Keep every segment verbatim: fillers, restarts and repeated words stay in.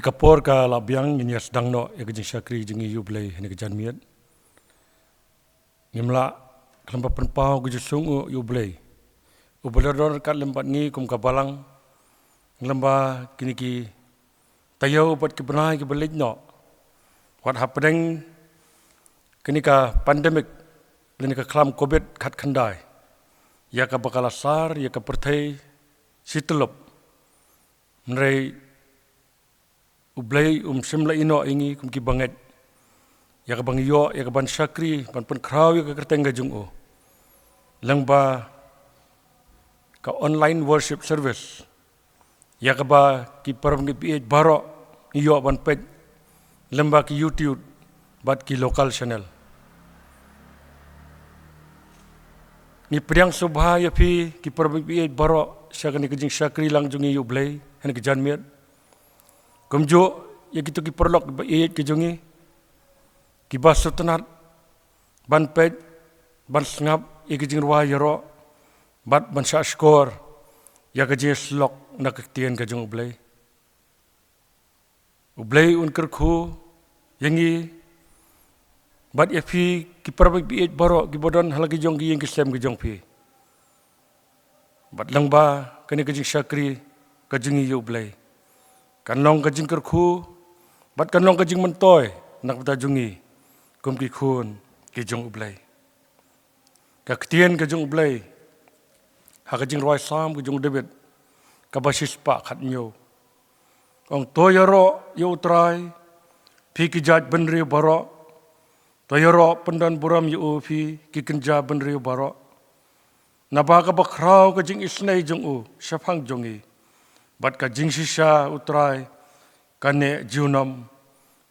Ka por ka la biang, ngin ïa sdang noh ïa ka jingshakri jong ngi ïa U Blei ha kane ka janmiet. Ngim lah khlem ba pynpaw ka jingsngewnguh ïa U Blei uba la don ryngkat lem bad ngi kum ka balang, lem bad kine ki taïew bad ki bnai kiba leit noh. Wat hapdeng kane ka pandemic, lane ka khlam covid khatkhyndai, ïa kaba ka la sar ïa ka pyrthei shi tyllup. Hynrei U Blei um shym la ïehnoh ïa ngi kum ki bangeit, ïa kaba ngi ïoh ïa ka ban shakri, ban pynkhraw ïa ka kyrteng ka jong u lyngba ka online worship service, ïa kaba ki parabangeit baroh ngi ïoh ban peit lyngba ki YouTube bad ki local channel. Ngi pdiang sngewbha ïa phi ki parabangeit baroh sha kane ka jingshakri lang jong ngi ïa U Blei ha kane ka janmiet. Kumjuh ïa kito ki paralok ba ïeit ki jong ngi, kiba sngewtynnat ban peit, ban sngap ïa ki jingrwai ïaroh bad ban shahshkor ïa ka jingïasyllok na ka ktien ka jong U Blei. U Blei un kyrkhu ïa ngi bad ïa phi ki parabangeit baroh kiba don ha la ki jong ki ïing ki sem ki jong phi. Bad lyngba kane ka jingshakri ka jong ngi ïa U Blei, kan long ka jingkyrkhu bad kan long ka jingmyntoi na ka bynta jong ngi kum ki khun ki jong U Blei. Ka ktien ka jong U Blei ha ka jingrwai Salm ka jong u David, kaba shispah khathynñiew, ong: To ïaroh ïa U Trai, phi ki jaitbynriew baroh. To ïaroh pyndonburom ïa u, phi ki kynja bynriew baroh. Naba kaba khraw ka jingisynei jong u shaphang jong ngi, bad ka jingshisha U Trai ka neh junom.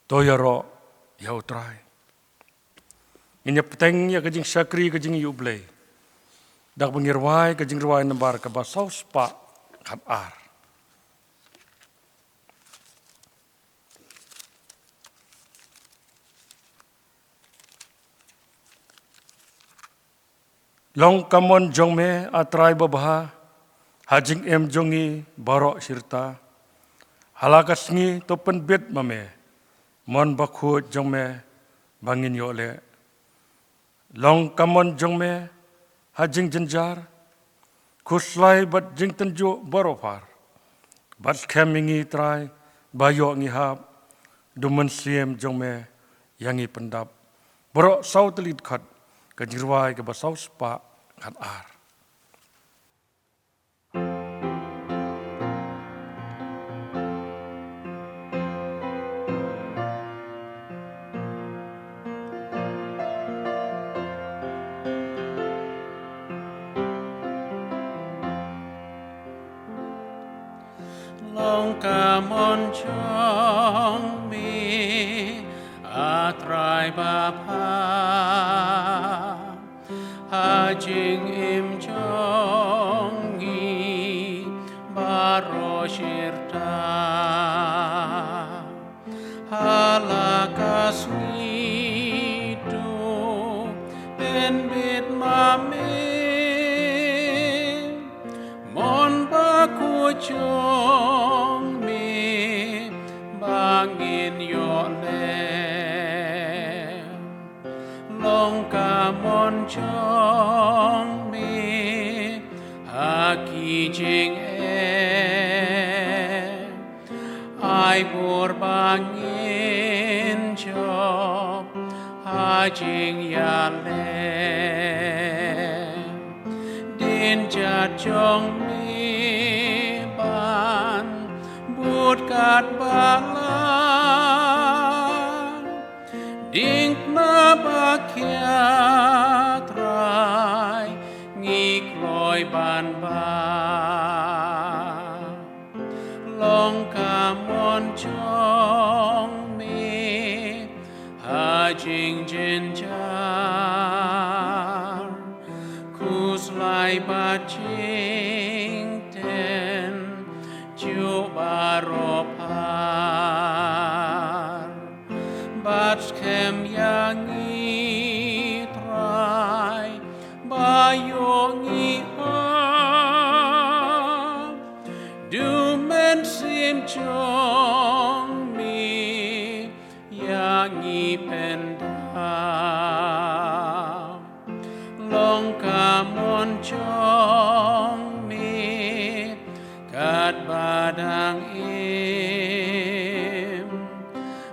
To ïaroh ïa U Trai. Ngin ïa bteng ïa ka jingshakri ka jong ngi ïa U Blei da kaba ngi rwai ka jingrwai nambar kaba sawspah khatar. Long ka mon jong me, A Trai babha, ha jingim jong ngi baroh shirta. Ha la ka sngi to pynbit ma me, mon bakhuid jong me ba ngin ïoh leh. Long ka mon jong me ha jingjynjar, khuslai bad jingtynjuh baroh phar. Bad skhem ïa ngi Trai ba ïoh ngi hap, da u Mynsiem jong me ïa ngi pyndap. Baroh saw tylli dkhot, ka jingrwai kaba sawspah khatar. Long ka mon jong me, A Trai babha, ha jingim jong ngi baroh shirta. Ha la ka sngi to pynbit ma me, mon bakhuid jong me ba ngin ïoh leh. Long ka mon jong me ha ki jingeh, ai bor ba ngin jop ha jingïaleh. Dien jait jong me ban bud katba lah, dien ma ba khia Trai ngi kloi ban bam. Long ka mon jong me ha jingjynjar, khuslai bad jingtynjuh baroh phar. Bad skhem ïa ngi Trai ba ïoh ngi hap, da u Mynsiem jong Long ka mon jong me katba dang im,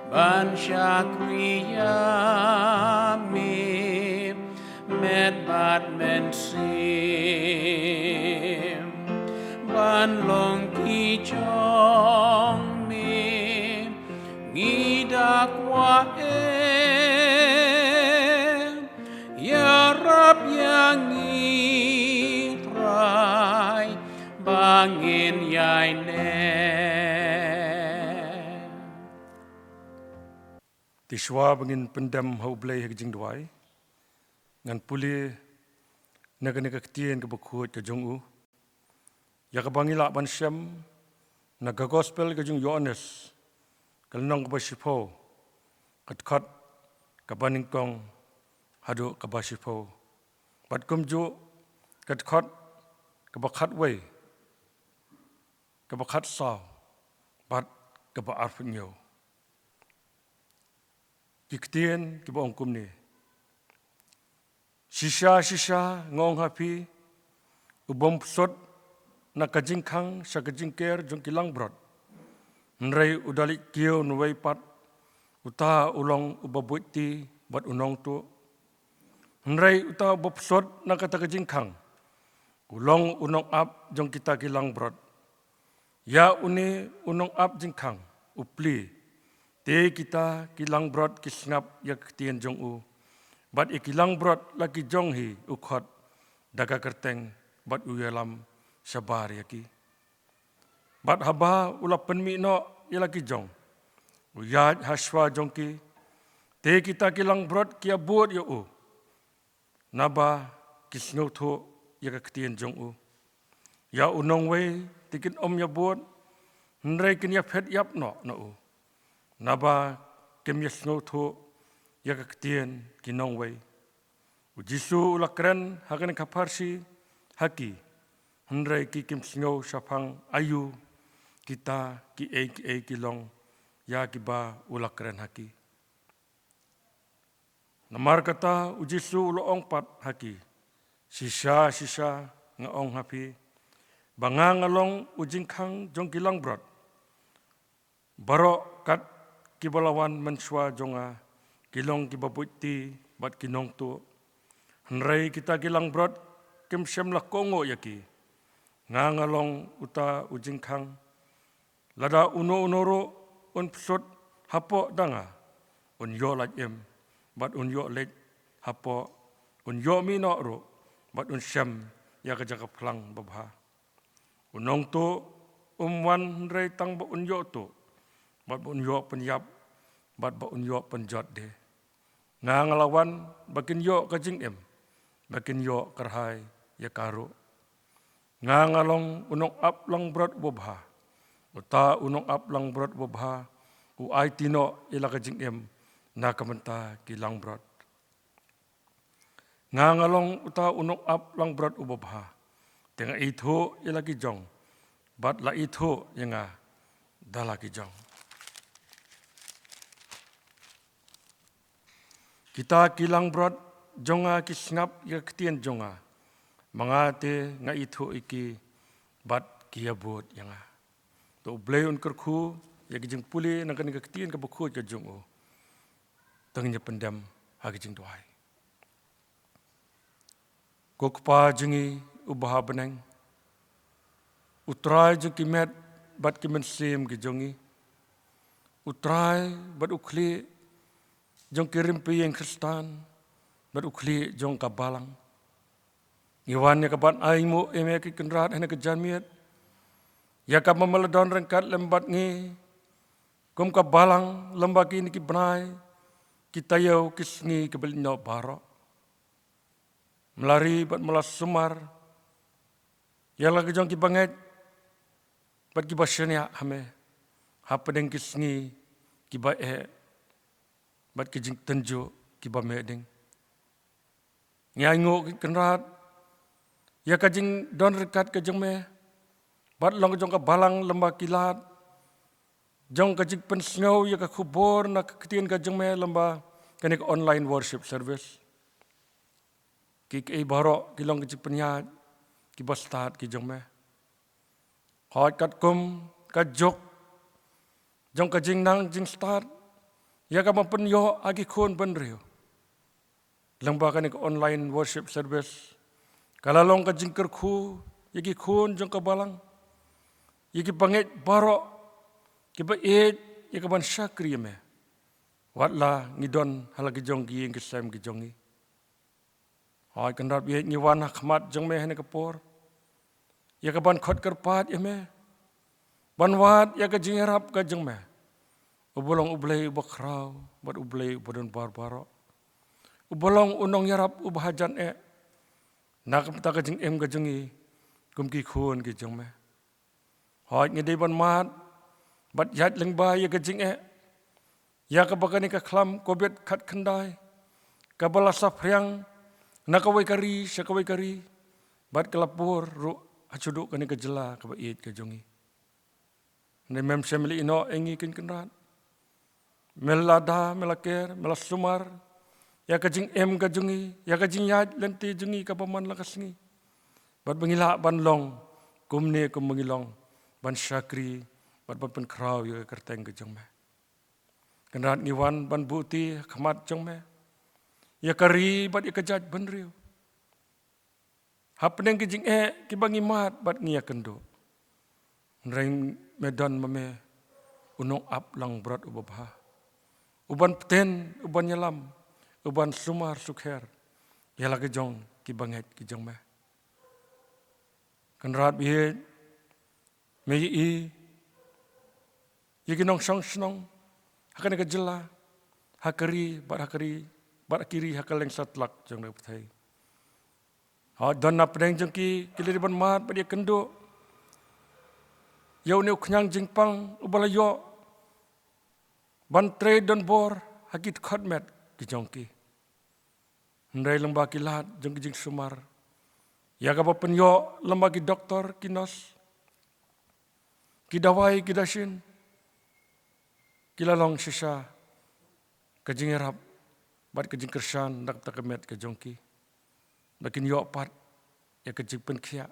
ban shakri ïa me met bad mynsiem, ban long ki jong me. Ngi da kwah em, ïarap ïa ngi Trai, ba ngin ïaineh. Te shuwa ba ngin pyndem ha U Blei ha ka jingduwai, ngan pule na kane ka ktien kaba khuid ka jong u, ïa kaba ngi lah ban shem na ka Gospel ka jong u Ïoannis, ka lynnong kaba shiphew, ka dkhot kaba nyngkong haduh kaba shiphew. Bad kumjuh ka dkhot kaba khatwei, kaba khatsaw bad kaba arphew hynñiew. Ki ktien kiba ong kumne: Shisha shisha nga ong ha phi, u bym psut na ka jingkhang sha ka jingker jong ki langbrot, hynrei u da leit kiew nongwei pat, uta u long uba buit ti bad u nongtuh. Hynrei uta uba psut na kata ka jingkhang, u long u nongap jong kita ki langbrot. Ïa une u nongap jingkhang u plie, te kita ki langbrot ki sngap ïa ka ktien jong u, bad ïa ki langbrot la ki jong hi u khot da ka kyrteng, bad u ïalam shabar ïa ki. Bad haba u la pynmih noh ïa la ki jong, u ïaid ha shuwa jong ki, te kita ki langbrot ki ïabud ïa u, naba ki sngewthuh ïa ka ktien jong u. Ïa u nongwei te kin ym ïabud, hynrei kin ïaphet ïap noh na u, naba kim ïasngewthuh ïa ka ktien ki nongwei. U Jisu u la kren ha kane ka pharshi ha ki, hynrei ki kim sngew shaphang aïu kita kiei kiei ki long ïa kiba u la kren ha ki. Namar kata u Jisu u la ong pat ha ki: Shisha shisha nga ong ha phi, ba nga nga long u jingkhang jong ki langbrot. Baroh kat kiba la wan mynshuwa jong nga ki long kiba buit ti bad ki nongtuh, hynrei kita ki langbrot kim shym la kohnguh ïa ki. Nga nga long uta u jingkhang. Lada uno uno ruh un psut hapoh da nga, un ïoh lait im, bad un ïoh leit hapoh, un ïoh mih noh ruh, bad un shem ïa ka jaka phlang babha. U nongtuh um wan hynrei tang ba un ïoh tuh, bad ba un ïoh pynïap, bad ba un ïoh pynjot de. Nga nga la wan ba kin ïoh ka jingim, ba kin ïoh kyrhai ïa ka ruh. Nga nga long u nongap langbrot uba bha. Uta u nongap langbrot uba bha u aiti noh ïa la ka jingim na ka bynta ki langbrot. Nga nga long uta u nongap langbrot uba bha. Te nga ithuh ïa la ki jong, bad la ithuh ïa nga da la ki jong. Kita ki langbrot jong nga ki sngap ïa ka ktien jong nga. Ma nga te nga ithuh ïa ki, bad ki ïabud ïa nga. To U Blei un kyrkhu ïa ki jingpule na kane ka ktien kaba khuid ka jong u. To ngin ïa pyndem ha ki jingduwai. Ko Kpa jong ngi uba ha bneng, U Trai jong ki met bad ki mynsiem ki jong ngi, U Trai bad U Khlieh jong ki rympei ïing Khristan bad U Khlieh jong ka balang. Ngi wan ïa ka ban ainguh ïa me ko Kynrad ha kane ka janmiet, ïa kaba me la don ryngkat lem bad ngi kum ka balang lem bad kine ki bnai, ki taïew, ki sngi kiba leit noh baroh. Me la ri bad me la sumar ïa la ki jong kiba ngeit bad kiba shaniah ha me hapdeng ki sngi kiba eh bad ki jingtynjuh kiba meh ding. Ngi ainguh ko Kynrad ïa ka jingdon ryngkat ka jong me bad long jong ka balang lem bad ki lad, jong ka jingpynsngew ïa ka khubor na ka ktien ka jong me lem bad kane ka online worship service. Ki, ki baroh ki long ki jingpynïaid kiba stad ki jong me. Hooid, katkum ka juk jong ka jingnang jingstad ïa kaba pynïoh ha ki khun bynriew lyngba kane ka online worship service, ka la long ka jingkyrkhu ïa ki khun jong ka balang, ïa ki bangeit baroh kiba ïeit ïa kaban shakri ïa me, wat la ngi don ha la ki jong ki ïing ki sem ki jong ngi. Hooid, Kynrad, ba ïeit, ngi wan ha khmat jong me ha kane ka por ïa kaban khot kyrpad ïa me, ban wad ïa ka jingïarap ka jong me, uba long U Blei uba khraw bad U Blei uba don bar baroh, uba long u nongïarap uba hajan eh na ka bynta ka jingim ka jong ngi kum ki khun ki jong me. Hooid, ngi dei ban mad bad ïaid lyngba ïa ka jingeh ïa kaba kane ka khlam Covid khatkhyndai, kaba la saphriang na kawei ka ri sha kawei ka ri, bad ka la pur ruh ha shaduh kane ka jylla kaba ïeit ka jong ngi. Hynrei mem shym la ïehnoh ïa ngi, ko Kynrad. Me la da, me la ker, me la sumar ïa ka jingim ka jong ngi, ïa ka jingïaid lynti jong ngi kaba man la ka sngi, bad ba ngi lah ban long kumne kumba ngi long, ban shakri bad ban pynkhraw ïa ka kyrteng ka jong me. Kynrad, ngi wan ban buhti ha khmat jong me ïa ka ri bad ïa ka jaitbynriew hapdeng ki jingeh kiba ngi mad bad ngi ïakynduh. Hynrei me don ma me u nongap langbrot uba bha, uban bteng, uban ïalam, uban sumar sukher ïa la ki jong ki bangeit ki jong me. Kynrad ba ïeit, me ïohi ïa ki nongshong shnong ha kane ka jylla, ha ka ri bad ha ka ri, bad ha ki ri ha kylleng satlak jong ka pyrthei. Hooid, don napdeng jong ki ki la dei ban mad bad ïakynduh ïa une u khñiang jingpang uba la ïoh ban trei donbor ha ki dkhot met ki jong ki. Hynrei lyngba ki lad jong ki jingsumar ïa kaba pynïoh lyngba ki doktor, ki nurse, ki dawai, ki dashin, ki la long shisha ka jingïarap bad ka jingkyrshan na ka bynta ka met ka jong ki, ba kin ïoh pat ïa ka jingpynkhiah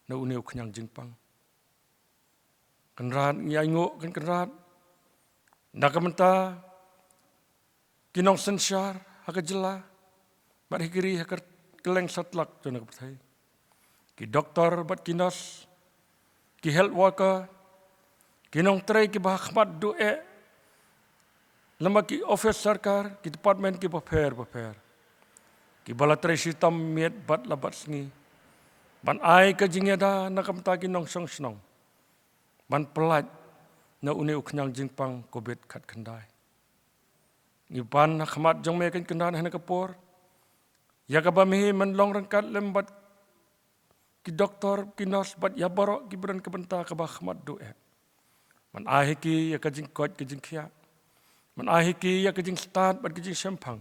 na une u khñiang jingpang. Kynrad, ngi ainguh, ko Kynrad, na ka bynta ki nongsynshar ha ka jylla bad ha ki ri ha kylleng satlak jong ka pyrthei, ki doktor bad ki nurse, ki health worker, ki nongtrei kiba ha khmat duh eh lyngba ki ophis sorkar, ki department kiba pher bapher, kiba la trei shitom miet bad la bad sngi ban ai ka jingïada na ka bynta ki nongshong shnong ban pyllait na une u khñiang jingpang Covid khatkhyndai. Ngi pan ha khmat jong me, ko Kynrad, ha kane ka por ïa kaba me hi men long ryngkat lem bad ki doktor, ki nurse bad ïa baroh kiba don ka bynta kaba ha khmat duh eh, ban ai ha ki ïa ka jingkoit ka jingkhiah, ban ai ha ki ïa ka jingstad bad ka jingshemphang,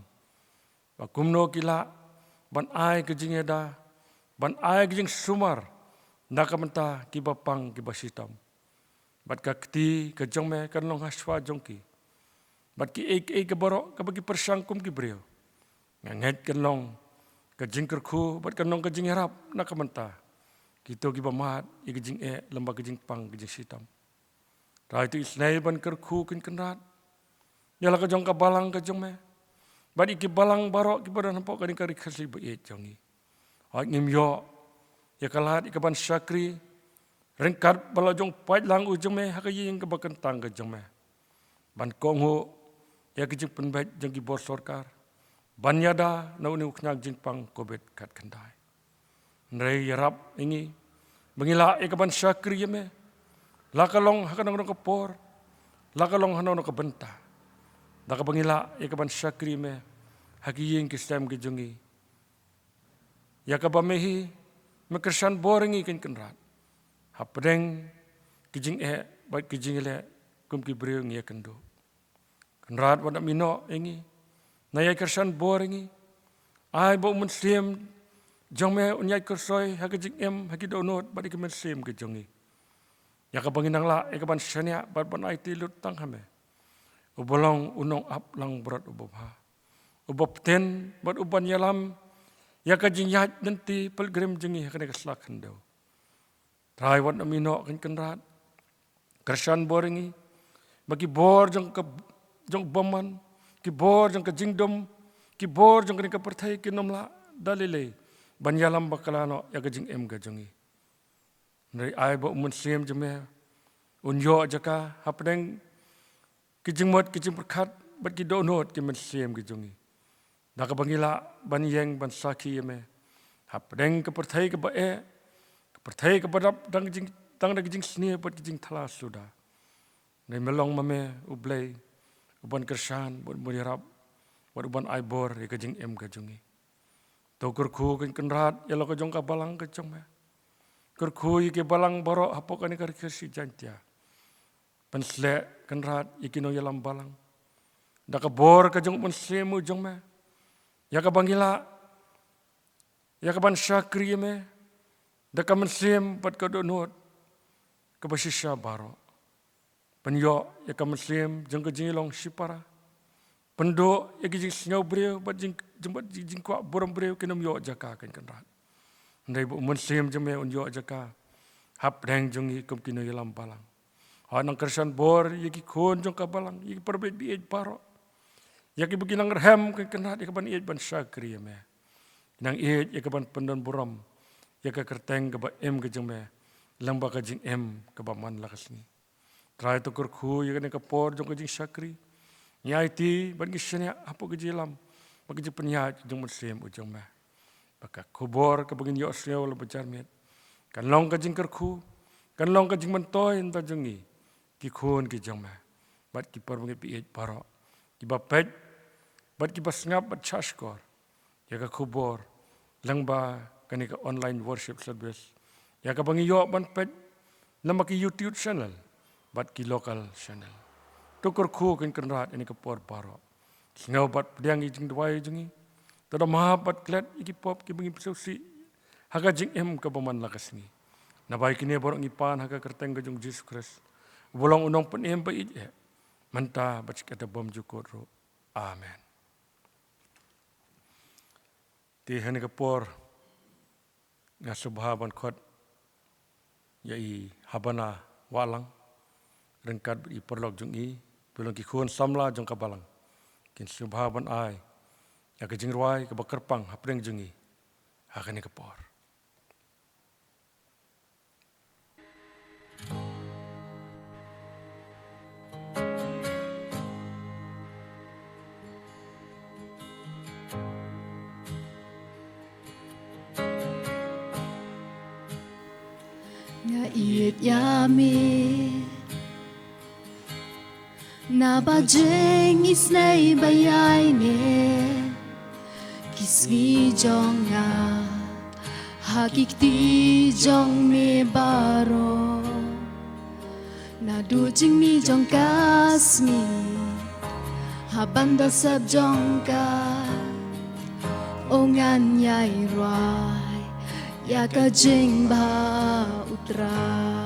ba kumno ki lah ban ai ka jingïada, ban ai ka jingsumar na ka bynta kiba pang kiba shitom. Bad ka kti ka jong me kan long ha shuwa jong ki bad kiei kiei baroh kaba ki pyrshang kum ki briew. Nga ngeit kan long ka jingkyrkhu bad kan long ka jingïarap na ka bynta kito kiba mad ïa ka jingeh lyngba ka jingpang ka jingshitom. Trai to isynei ban kyrkhu, ko Kynrad, ïa la ka jong ka balang ka jong me bad ïa ki balang baroh kiba don hapoh kane ka ri Khasi ba ïeit jong ngi. Hooid, ngim ïoh ïa ka lad ïa kaban shakri ryngkat bad la jong paidlang u jong me ha ka ïing kaba kyntang ka jong me, ban kohnguh ïa ka jingpynbeit jong ki bor sorkar ban ïada na une u khñiang jingpang Covid khatkhyndai. Hynrei ïarap ïa ngi ba ngi lah ïa kaban shakri ïa me, la ka long ha kano kano ka por, la ka long ha kano kano ka bynta, da kaba ngi lah ïa kaban shakri ïa me ha ki ïing ki sem ki jong ngi, ïa kaba me hi me kyrshan bor ïa ngi, ko Kynrad, hapdeng ki jingeh bad ki jingïaleh kum ki briew ngi ïakynduh. Kynrad, wat nym ïehnoh ïa ngi, nang ïai kyrshan bor ïa ngi. Ai ba u Mynsiem jong me un ïai kyrsoi ha ka jingim, ha ki dohnud bad ha ki mynsiem ki jong ngi, ïa kaba ngin nang lah ïa kaban shaniah bad ban aiti lut tang ha me, uba long u nongap langbrot uba bha, uba bteng bad uban ïalam ïa ka jingïaid lynti pilgrim jong ngi ha kane ka sla khyndew. Trai wat nym ïehnoh ko Kynrad. Kyrshan bor ïa ngi ba ki bor jong ka, jong bymman, ki bor jong ka jingdum, ki bor jong kane ka pyrthei kin nym lah da lei lei ban ïalam bakla noh ïa ka jingim ka jong ngi. Hynrei ai ba u Mynsiem jong me un ïoh jaka hapdeng ki jingmut ki jingpyrkhat bad ki dohnud ki mynsiem ki jong ngi, da kaba ngi lah ban ïeng ban sakhi ïa me hapdeng ka pyrthei kaba eh, ka pyrthei kaba dap dang jing, dang da ki jingsniew bad ki jingthala suda. Hynrei me long ma me U Blei uban kyrshan, uban ïarap bad uban ai bor ïa ka jingim ka jong ngi. To kyrkhu ko Kynrad ïa la ka jong ka balang ka jong me. Kyrkhu ïa ki balang baroh hapoh kane ka Ri Khasi Jaiñtia. Pynshlur Kynrad ïa ki nongïalam balang da ka bor ka jong u Mynsiem u jong me, ïa kaba ngi lah, ïa kaban shakri ïa me da ka mynsiem bad ka dohnud kaba shisha baroh. Pynïoh ïa ka mynsiem jong ka jinglong shipara. Pynduh ïa ki jingsngew briew bad jing, jing, bad jing, jingkwah burom briew kin nym ïoh jaka ko Kynrad. Hynrei ba u Mynsiem jong me un ïoh jaka hapdeng jong ngi kum ki nongïalam balang. Hooid nang kyrshan bor ïa ki khun jong ka balang, ïa ki para bangeit baroh, ïa kiba ki nang rhem ko Kynrad ïa kaban ïeit ban shakri ïa me. Ki nang ïeit ïa kaban pyndonburom ïa ka kyrteng kaba im ka jong me lyngba ka jingim kaba man la ka sngi. Trai to kyrkhu ïa kane ka por jong ka jingshakri. Ngi aiti bad ngi shaniah hapoh ka jingïalam bad ka jingpynïaid jong u Mynsiem u jong me, ba ka khubor kaba ngin ïohsngew lyngba jar miet kan long ka jingkyrkhu, kan long ka jingmyntoi na ka bynta jong ngi ki khun ki jong me bad ki para bangeit baroh kiba peit bad kiba sngap bad shahshkor ïa ka khubor lyngba kane ka online worship service, ïa kaba ngi ïoh ban peit lyngba ki YouTube channel bad ki local channel. To kyrkhu ko Kynrad ïa kane ka por baroh. Sngew bad pdiang ïa ki jingduwai jong ngi. To da map bad klet ïa ki pop kiba ngi pynsngewsih ha ka jingim kaba man la ka sngi. Naba ïa kine baroh ngi pan ha ka kyrteng ka jong u Jisu Khrist, uba long u Nongpynim ba ïeit eh, mynta bad shikatdei bymjukut ruh. Amen. Te ha kane ka por nga sngewbha ban khot ïa i Habana Wahlang ryngkat bad i paralok jong i, ki long ki khun samla jong ka balang. Kin sngewbha ban ai ïa ka jingrwai kaba kyrpang hapdeng jong i ha kane ka por. Nga ïeit ïa me. Naba jingisynei ba ïaineh ki sngi jong nga ha ki kti jong me baroh. Naduh jingmih jong ka sngi ha ban da sep jong ka, oh ngan ïai rwai ïa ka jingbha U Trai.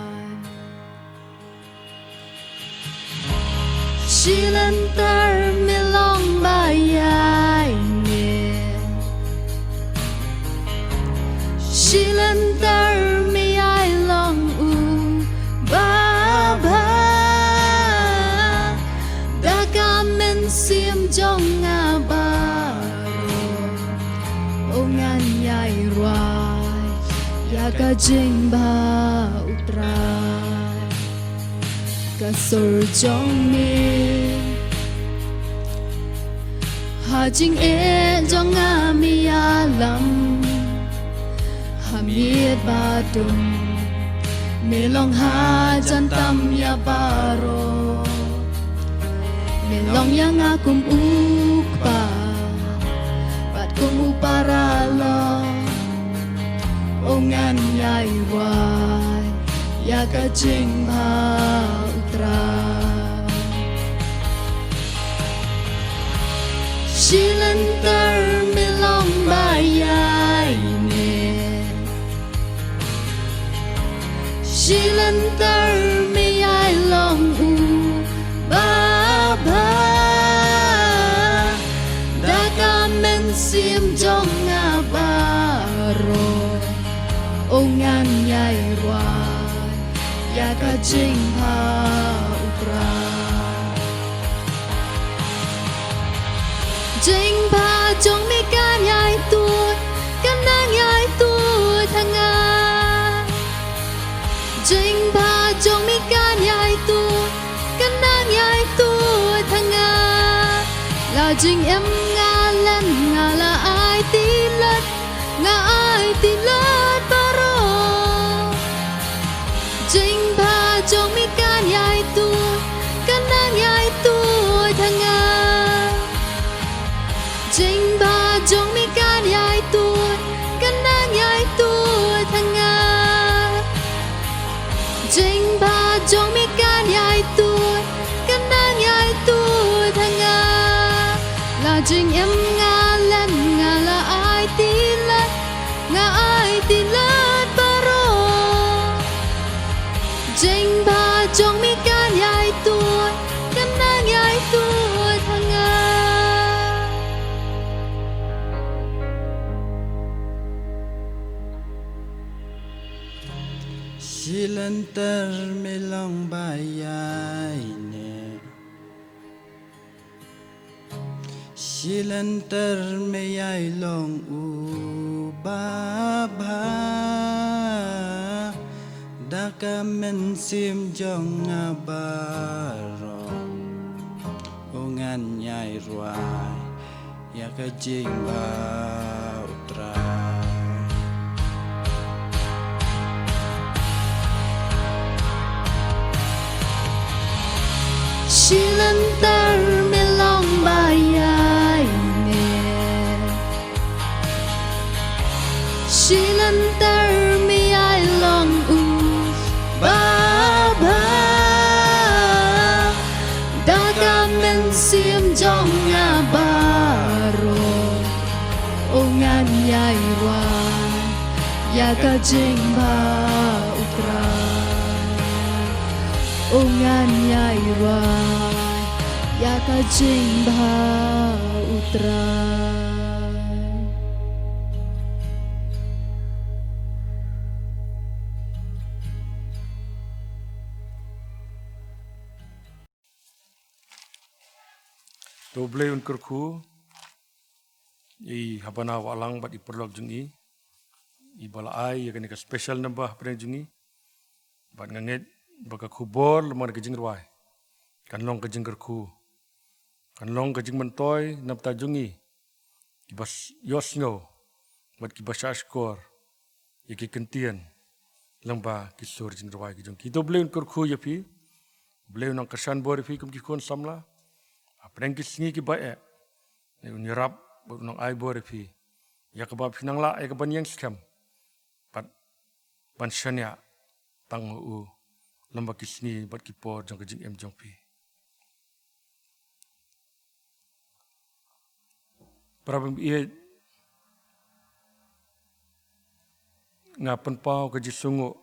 Shi lynter me long ba ïaineh. Shi lynter me ïai long uba bha. Da ka mynsiem jong nga baroh, oh ngan ïai rwai ïa ka jingbha U Trai. Ka sur jong me ha jingeh jong nga me ïalam. Ha miet ba dum me long hajan tam ïa baroh. Me long ïa nga kum u kpa bad kum u paralok. Oh ngan ïai rwai ïa ka jingbha U Trai. Shi lynter me long ba ïaineh. Shi lynter me ïai long uba bha. Da ka mynsiem jong nga ba ïa ka jingbha u Trai. Jingbha jong me kan ïai tuid, kan nang ïai tuid ha nga. Jingbha jong me kan ïai tuid, kan nang ïai tuid ha nga. La jingim nga len, nga la ai tilat, nga ai tilat baroh. Jingbha jong me kan ïai tuid, kan nang ïai tuid ha nga. Jingbha jong me kan ïai tuid, kan nang ïai tuid ha nga. Jingbha jong me kan ïai tuid, kan nang ïai tuid ha nga. La jingim nga len, nga la ai tilat, nga ai tilat baroh. Jingbha jong me kan ïai tuid, kan nang ïai tuid ha nga. Shi lynter me long ba ïaineh. Shi lynter me ïai long u babha. Da ka mynsiem jong nga baroh, u ngan ïai rwai ïa ka jingbha u Trai. Shi lynter me long ba ïaineh. Shi lynter me ïai long u babha. Da ka mynsiem jong nga baroh, u ngan ïai rwai ïa ka jingbha u Trai. U ngan ïai rwai ïa ka jingbha u Trai. To U Blei un kyrkhu ïa i Habana Wahlang bad i paralok jong i, i ba la ai ïa kane ka special number hapdeng jong i. Bad nga ngeit ba ka khubor lem bad ka jingrwai kan long ka jingkyrkhu, kan long ka jingmyntoi na bynta jong i, kiba s-, ïohsngew bad kiba shahshkor ïa ki ktien lyngba ki sur jingrwai ki jong ki. To U Blei un kyrkhu ïa phi, U Blei un nang kyrshan bor ïa phi kum ki khun samla hapdeng ki sngi kiba eh. Ne un ïarap bad un nang ai bor ïa phi ïa kaba phi nang lah ïa kaban ïeng skhem bad ban shaniah tang ha u lyngba ki sngi bad ki por jong ka jingim jong phi. Para bangeit, nga pynpaw ka jingsngewnguh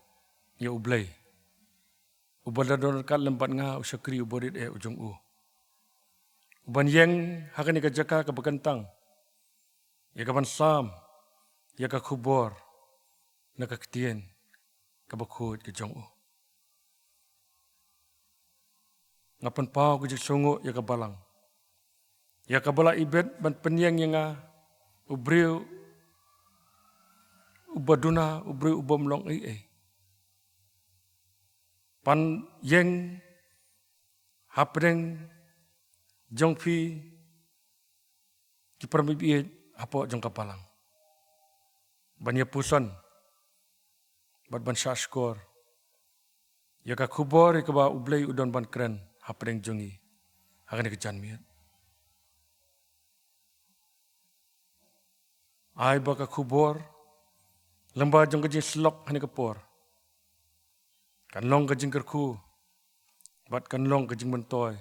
ïa U Blei uba la don ryngkat lem bad nga, u shakri uba rit eh u jong u, uban ïeng ha kane ka jaka kaba kyntang ïa kaban sam ïa ka khubor na ka ktien kaba khuid ka jong u. Nga pynpaw ka jingsngewnguh ïa ka balang, ïa kaba la ibit ban pynïeng ïa nga, u briew uba duna, u briew uba ym long ei ei, ban ïeng hapdeng jong phi ki para bangeit hapoh jong ka balang, ban ïa puson bad ban shahshkor ïa ka khubor ïa kaba U Blei u don ban kren hapdeng jong ngi ha kane ka janmiet. Ai ba ka khubor lyngba jong ka jingsyllok ha kane ka por kan long ka jingkyrkhu bad kan long ka jingmyntoi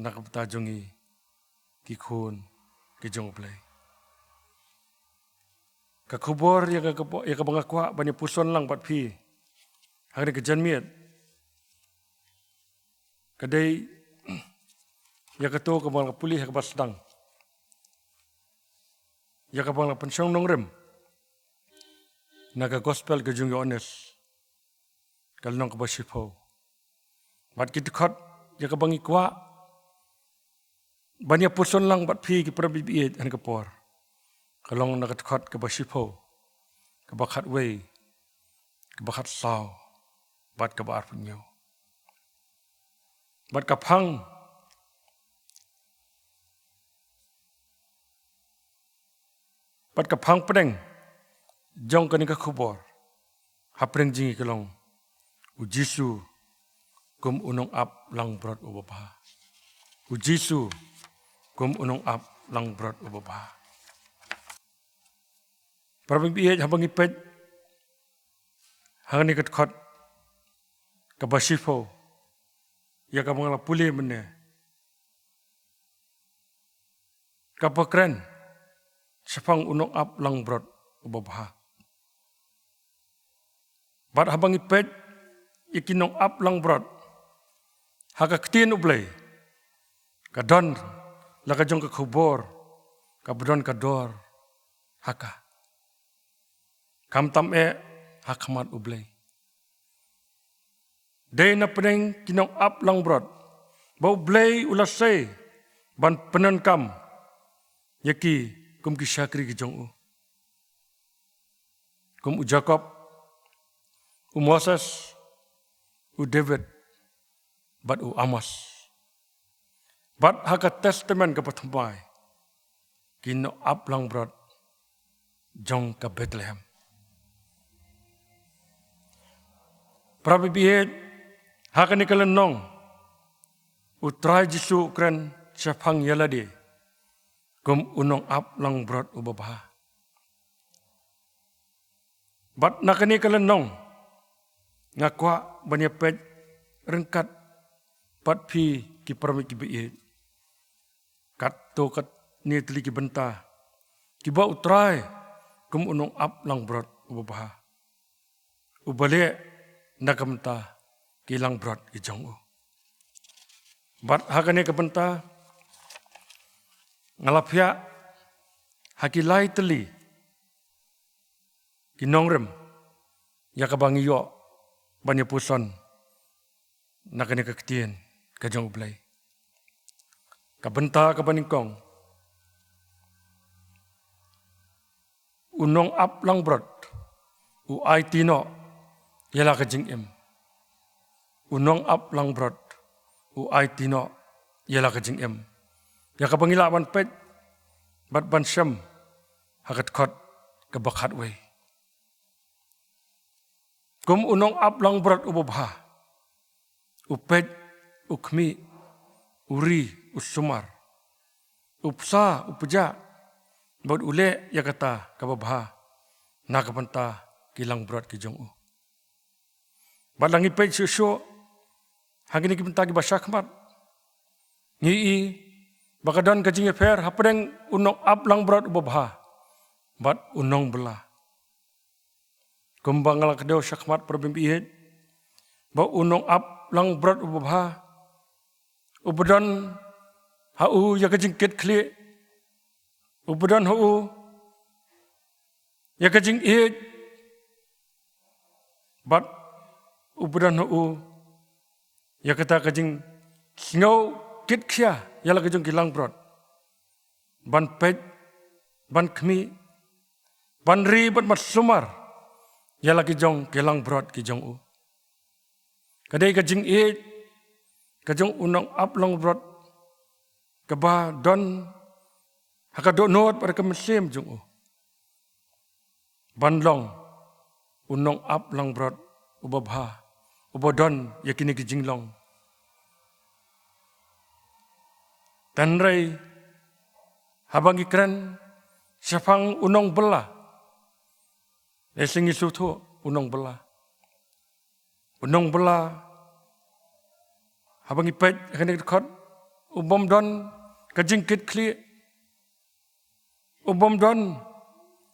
na ka bynta jong ngi ki khun ki jong U Blei. Ka khubor ïa ka, ïa kaba nga kwah ban ïa puson lang bad phi ha kane ka janmiet ka dei ïa kato kaba nga la pule ha kaba sdang, ïa kaba nga la pynshong nongrim na ka gospel ka jong u Ïoannis, ka lynnong kaba shiphew. Bad ki dkhot ïa kaba ngi kwah ban ïa puson lang bad phi ki para bangeit ha kane ka por, ka long na ka dkhot kaba shiphew, kaba khatwei, kaba khatsaw, bad kaba arphew hynñiew. Bad ka phang, bad ka phang pdeng jong kane ka khubor hapdeng jong ngi ka long, U Jisu kum u nongap langbrot uba bha. U Jisu kum u nongap langbrot uba bha. Para bangeit, haba ngi peit ha kane ka dkhot kaba shiphew, ïa kaba nga la pule mynne, kaba kren shaphang u nongap langbrot uba bha. Bad haba ngi peit ïa ki nongap langbrot ha ka ktien U Blei, ka don la ka jong ka khubor kaba don ka dor ha ka, khamtam eh ha khmat U Blei. Dei na pdeng ki nongap langbrot ba U Blei u la sei ban pyndonkam ïa ki kum ki shakri ki jong u, kum u Jakob, u Moses, u David, bad u Amos. Bad ha ka Testament kaba thymmai, ki nongap langbrot jong ka Bethlehem. Para bangeit, ha kane ka lynnong U Trai Jisu u kren shaphang ïa lade kum u nongap langbrot uba bha. Bad na kane ka lynnong nga kwah ban ïa peit ryngkat bad phi ki para bangeit kiba ïeit, katto katne tylli ki bynta kiba U Trai kum u nongap langbrot uba bha uba leh na ka bynta ki langbrot ki jong u. Bad ha kane ka bynta nga la phiah ha ki lai tylli ki nongrim ïa kaba ngi ïoh ban ïa puson na kane ka ktien ka jong U Blei. Ka bynta kaba nyngkong, u nongap langbrot u aiti noh ïa la ka jingim. U nongap langbrot u aiti noh ïa la ka jingim. Ïa kaba ngi lah ban peit bad ban shem ha ka dkhot kaba khatwei. Kum u nongap langbrot uba bha, u peit, u khmih, u ri, u sumar, u psa, u pjah, bad u leh ïa kata kaba bha na ka bynta ki langbrot ki jong u. Bad lada ngi peit shuh shuh ha kine ki bynta kiba sha khmat, ngi i ba ka don ka jingïapher hapdeng u nongap langbrot uba bha bad u nongbylla. Kumba nga la kdew sha khmat, para bangeit, ba u nongap langbrot uba bha uba don ha u ïa ka jingkitkhlieh, uba don ha u ïa ka jingïeit, bad uba don ha u ïa kata ka jingsngew kitkhia ïa la ka jong ki langbrot, ban peit, ban khmih, ban ri bad ban sumar ïa la ki jong ki langbrot ki jong u. Ka dei ka jingïeit ka jong u nongap langbrot kaba don ha ka dohnud bad ka mynsiem jong u, ban long u nongap langbrot uba bha, uba don ïa kine ki jinglong. Hynrei haba ngi kren shaphang u nongbylla, lehse ngi sngewthuh u nongbylla. U nongbylla, haba ngi peit ha kane ka dkhot, u bym don ka jingkitkhlieh, u bym don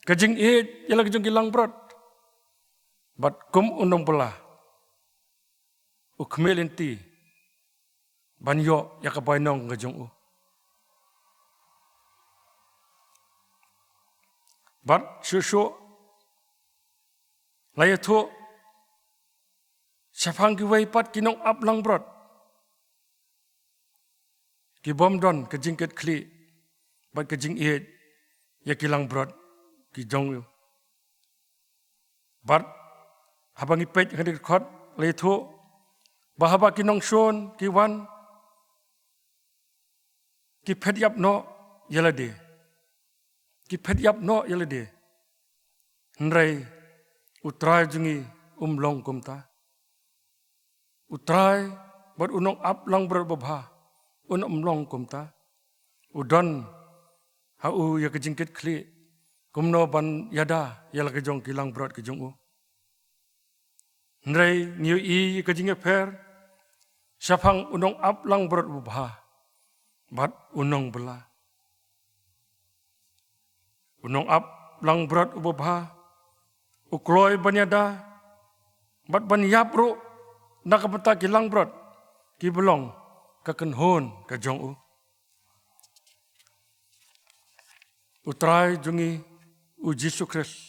ka jingïeit ïa la ka jong ki langbrot. Bad kum u nongbylla, u khmih lynti ban ïoh ïa ka bainong ka jong u. Bad shuh shuh la ïathuh shaphang kiwei pat ki nongap langbrot ki bym don ka jingkitkhlieh bad ka jingïeit ïa ki langbrot ki jong u. Bad haba ngi peit ha kane ka dkhot, la ïathuh ba haba ki nongshun ki wan, ki phet ïap noh ïa lade. Ki phet ïap noh ïa lade. Hynrei U Trai jong ngi um long kumta. U Trai bad u nongap langbrot babha un ym long kumta. U don ha u ïa ka jingkitkhlieh kumno ban ïada ïa la ka jong ki langbrot ki jong u. Hynrei ngi ïohi ïa ka jingïapher shaphang u nongap langbrot babha bad u nongbylla. U nongap langbrot u babha u kloi ban ïada bad ban ïap ruh na ka bynta ki langbrot kiba long ka kynhun ka jong u. U Trai jong ngi U Jisu Khrist,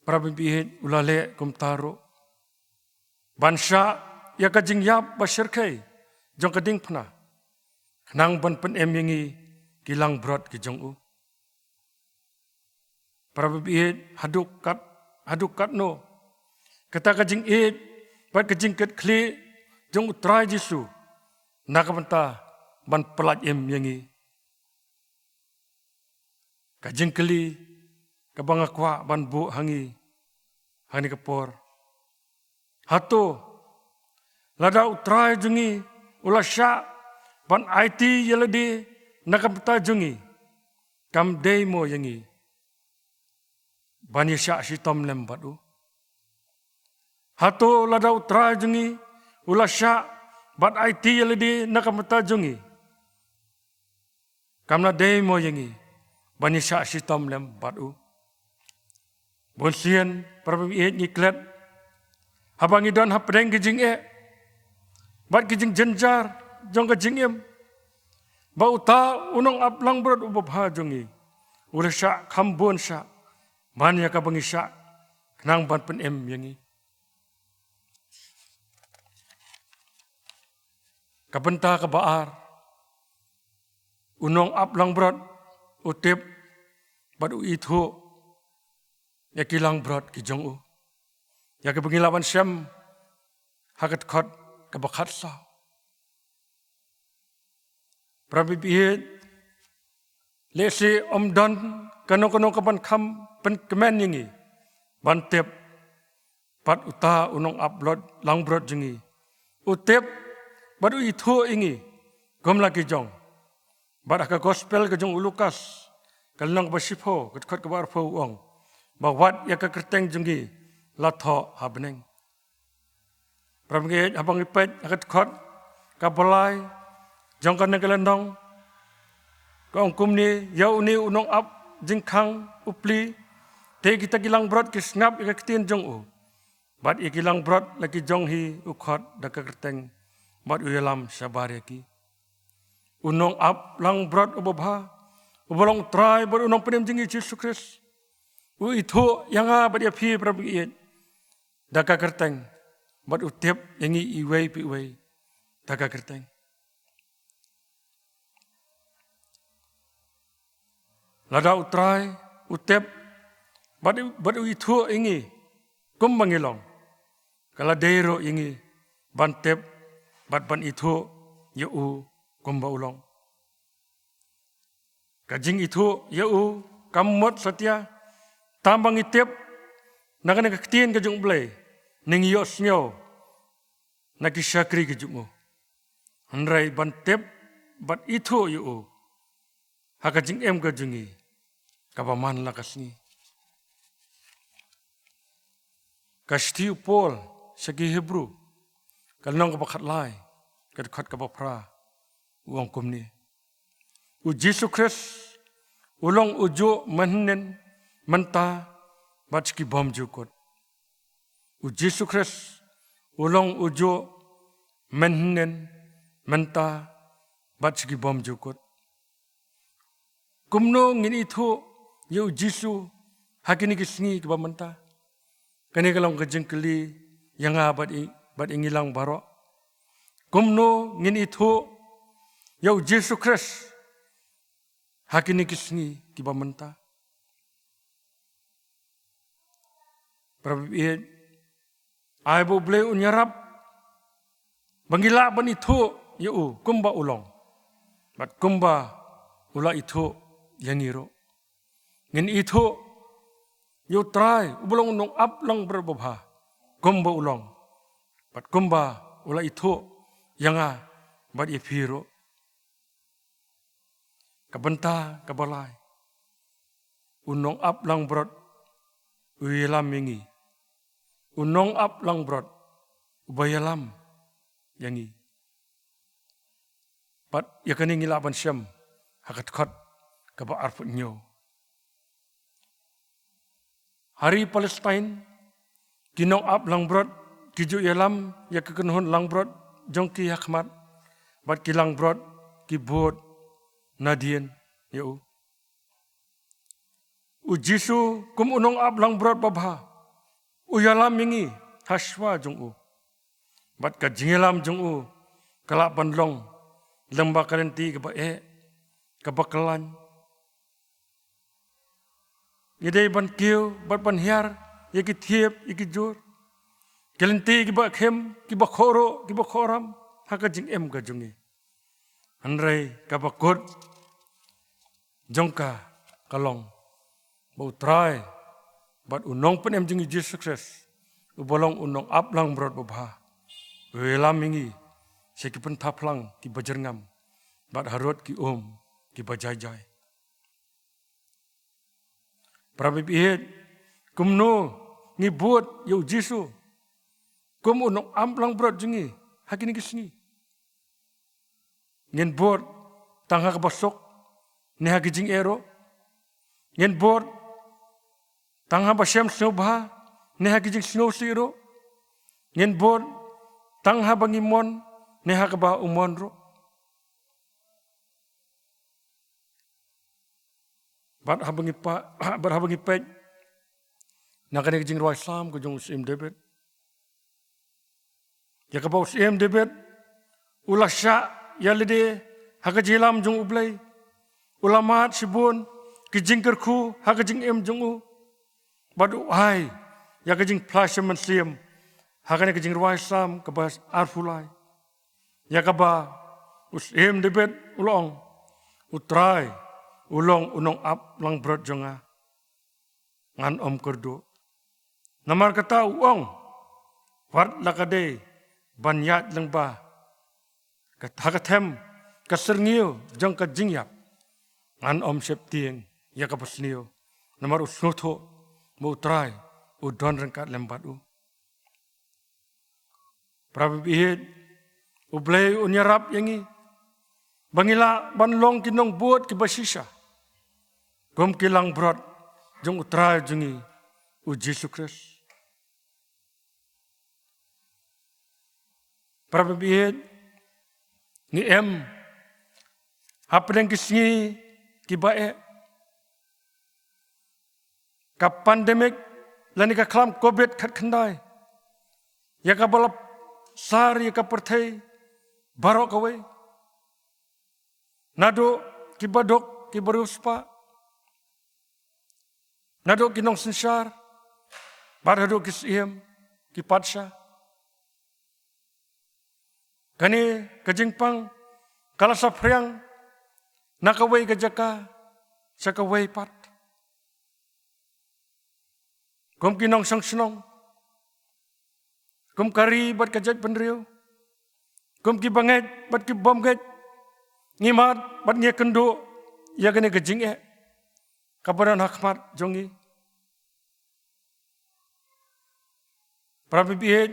para bangeit, u la leh kumta ruh ban shah ïa ka jingïap ba shyrkhei jong ka diengphna khnang ban pynim ïa ngi ki langbrot ki jong u. Para bangeit, haduh kat, haduh katno kata ka jingïeit bad ka jingkitkhlieh jong U Trai Jisu na ka bynta ban pyllait im ïa ngi? Ka jingkylli kaba nga kwah ban buh ha ngi ha kane ka por: hato lada U Trai jong ngi u la shah ban aiti ïa lade na ka bynta jong ngi, kam dei mo ïa ngi ban ïashah shitom lem bad u? Hato lada U Trai jong ngi u la shah ban aiti ïa lade na ka bynta jong ngi, kam la dei mo ïa ngi ban ïashah shitom lem bad u? Bun sien, para bangeit, ngi klet haba ngi don hapdeng ki jingeh bad ki jingjynjar jong ka jingim, ba uta u nongap langbrot u babha jong ngi u la shah kham bun shah man ïa kaba ngi shah khnang ban pynim ïa ngi. Ka bynta kaba ar, u nongap langbrot u tip bad u ithuh ïa ki langbrot ki jong u, ïa kiba ngi lah ban shem ha ka dkhot kaba khatsaw. Para bangeit, lehse ym don kano kano kaban kham pynkmen ïa ngi ban tip bad uta u nongap langbrot jong ngi. U tip bad u ithuh ïa ngi kum la ki jong. Bad ha ka gospel ka jong u Lukas, ka lynnong ba shiphew, ka dkhot kaba arphew, u ong ba wat ïa ka kyrteng jong ngi la thoh ha bneng. Para bangeit, haba ngi peit ha ka dkhot kaba lai jong kane ka lynnong, ka ong kumne: Ïa une u nongap jingkhang u plie, te kita ki langbrot ki sngap ïa ka ktien jong u, bad ïa ki langbrot la ki jong hi u khot da ka kyrteng, bad u ïalam shabar ïa ki. U nongap langbrot u babha, uba long U Trai bad u Nongpynim jong ngi Jisu Khrist, u ithuh ïa nga bad ïa phi, para bangeit, da ka kyrteng, bad u tip ïa ngi iwei pa iwei da ka kyrteng. Lada U Trai u tip bad, bad u ithuh ïa ngi kumba ngi long, ka la dei ruh ïa ngi ban tip bad ban ithuh ïa u kumba u long. Ka jingithuh ïa u kam mut satia tang ba ngi tip na kane ka ktien ka jong U Blei ne ngi ïohsngew na ki shakri ki jong u, hynrei ban tip bad ithuh ïa u ha ka jingim ka jong ngi kaba man la ka sngi. Ka shithi u Paul sha ki Hebru, ka lynnong kaba khatlai, ka dkhot kaba phra, u ong kumne: U Jisu Khrist u long ujuh mynhynnin, mynta, bad sha ki bymjukut. U Jisu Khrist u long ujuh mynhynnin, mynta, bad sha ki bymjukut. Kumno ngin ithuh ïa U Jisu ha kine ki sngi kiba mynta? Kane ka long ka jingkylli ïa nga bad i, bad ïa ngi lang baroh. Kumno ngin ithuh ïa u Jisu Khrist ha kine ki sngi kiba mynta? Para bangeit, ai ba U Blei un ïarap ba ngi lah ban ithuh ïa u kumba u long, bad kumba u la ithuh ïa ngi ruh. Ngin ithuh ïa U Trai uba long u nongap langbrot babha kumba u long, bad kumba u la ithuh ïa nga bad ïa phi ruh. Ka bynta kaba lai, u nongap langbrot u ïalam ïa ngi. U nongap langbrot uba ïalam ïa ngi. Bad ïa kane ngi lah ban shem ha ka dkhot kaba arphew hynñiew. Ha ri Palestine, ki nongap langbrot ki ju ïalam ïa ka kynhun langbrot jong ki ha khmat, bad ki langbrot ki bud nadien ïa u. U Jisu kum u nongap langbrot babha, u ïalam ïa ngi ha shuwa jong u. Bad ka jingïalam jong u ka lah ban long lyngba ka lynti kaba eh, kaba khlaiñ. Ngi dei ban kiew bad ban hiar ïa ki thiep, ïa ki jur, ki lynti kiba khim, kiba khohruh, kiba khohram ha ka jingim ka jong ngi. Hynrei kaba kut jong ka ka long ba U Trai bad u Nongpynim jong ngi Jisu Khrist, uba long u nongap langbrot babha, u ïalam ïa ngi sha ki pynthaplang kiba jyrngam bad harud ki um kiba jai jai. Para bangeit, kumno ngi bud ïa u Jisu kum u nongap langbrot jong ngi ha kine ki sngi? Ngin bud tang ha kaba suk ne ha ki jingeh ruh? Ngin bud tang haba shem sngewbha ne ha ki jingsngewsih ruh? Ngin bud tang haba ngi mon ne ha kaba u mon ruh? Bad haba ngi pa, bad haba ngi peit na kane ka jingrwai Salm ka jong u Syiem David, ïa kaba u Syiem David u la shah ïa lade ha ka jingïalam jong U Blei, u la mad shibun ki jingkyrkhu ha ka jingim jong u, bad u ai ïa ka jingphla sha mynsiem ha kane ka jingrwai Salm kaba arphew lai, ïa kaba u Syiem David u la ong: U Trai u long u nongap langbrot jong nga, ngan ym kyrduh. Namar kata u ong, wat la ka dei ban ïaid lyngba ka, ha ka them ka syrngiew jong ka jingïap, ngan ym sheptieng ïa kaba sniew, namar u sngewthuh ba U Trai u don ryngkat lem bad u. Para bangeit, U Blei un ïarap ïa ngi ba ngi lah ban long ki nongbud kiba shisha kum ki langbrot jong U Trai jong ngi u Jisu Khrist. Para bangeit, ngi im hapdeng ki sngi kiba eh, ka pandemic lane ka khlam covid khatkhyndai, ïa kaba la sar ïa ka pyrthei baroh kawei, naduh kiba duk, kiba riewspah, naduh ki nongsynshar bad haduh ki syiem, ki patsha. Kane ka jingpang ka la saphriang na kawei ka jaka sha kawei pat. Kum ki nongshong shnong, kum ka ri bad ka jaitbynriew, kum ki bangeit bad ki bymngeit, ngi mad bad ngi kynduh ïa kane ka jingeh kaba don ha khmat jong ngi. Para bangeit,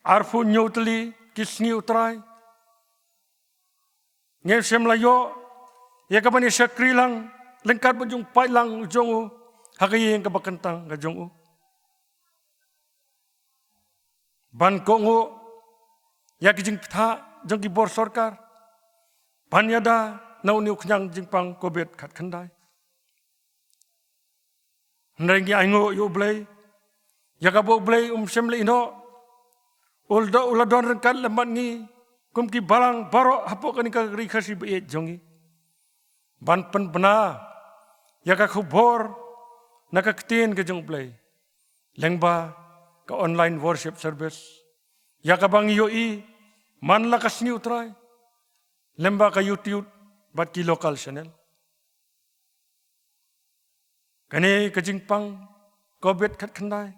arphew hynñiew tylli ki sngi U Trai, ngim shym la ïoh ïa kaban ïa shakri lang ryngkat bad u jingpait lang jong u ha ka ïing kaba kyntang ka jong u, ban kohnguh ïa ki jingpyntha jong ki bor sorkar ban ïada na une u khñiang jingpang covid khatkhyndai. Hynrei ngi ainguh ïa U Blei ïa kaba U Blei um shym la ïehnoh U la don, u la don ryngkat lem bad ngi kum ki balang baroh hapoh kane ka ri Khasi ba ïeit jong ngi, ban pynbna ïa ka khubor na ka ktien ka jong U Blei lyngba ka online worship service, ïa kaba ngi ïohi man la ka sngi U Trai lyngba ka YouTube bad ki local channel. Kane ka jingpang covid khatkhyndai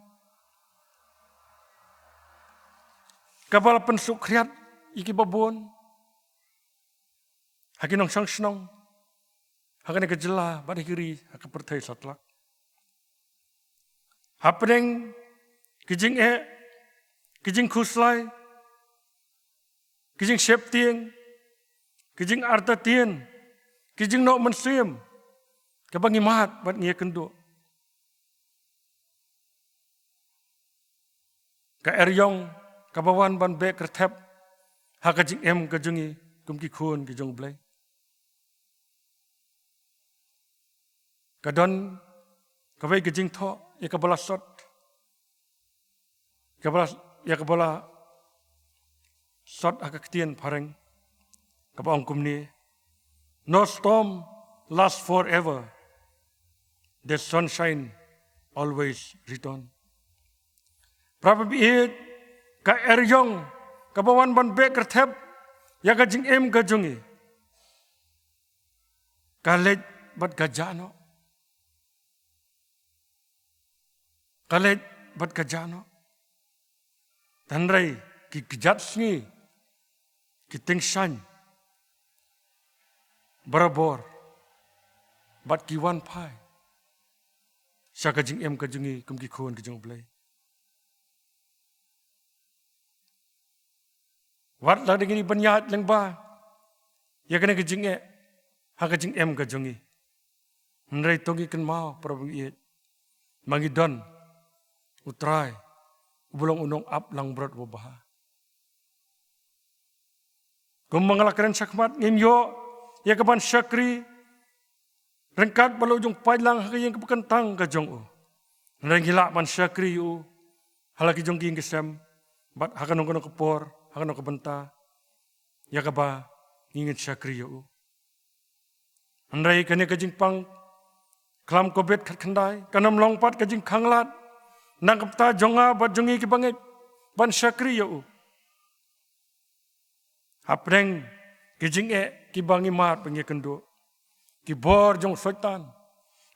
kaba la pynsuk khriat ïa kiba bun ha ki nongshong shnong, ha kane ka jylla bad ha ki ri, ha ka pyrthei satlak. Hapdeng ki jingeh, ki jingkhuslai, ki jingsheptieng, ki jingartatien, ki jingnoh mynsiem kaba ngi mad bad ngi ïakynduh, ka eriong kaba wan ban beh kyrthep ha ka jingim ka jong ngi kum ki khun ki jong U Blei. Ka don kawei ka jingthoh ïa kaba la sot, kaba la, ïa kaba la sot ha ka ktien phareng, kaba ong kumne: "No storm lasts forever. The sunshine always return." Para bangeit, ka eriong kaba wan ban beh kyrthep ïa ka jingim ka jong ngi, ka leit bad ka jah noh. Ka leit bad ka jah noh. Hynrei ki kjat sngi, ki tyngshaiñ barabor bad ki wan phai sha ka jingim ka jong ngi kum ki khun ki jong U Blei. Wat la dang ngi ban ïaid lyngba ïa kane ka jingeh ha ka jingim ka jong ngi, hynrei to ngi kynmaw, para bangeit, ma ngi don U Trai uba long u nongap langbrot uba bha. Kumba nga la kren shakhmat, ngim ïoh ïa ka ban shakri ryngkat bad la u jong paidlang ha ka ïing kaba kyntang ka jong u, hynrei ngi lah ban shakri ïa u ha la ki jong ki ïing ki sem bad ha kano kano ka por, ha kano ka bynta, ïa kaba ngi ngin shakri ïa u. Hynrei kane ka jingpang khlam covid khatkhyndai kan ym long pat ka jingkhanglad na ka bynta jong nga bad jong ngi ki bangeit ban shakri ïa u hapdeng ki jingeh kiba ngi mad bad ngi ïakynduh. Ki bor jong u Soitan,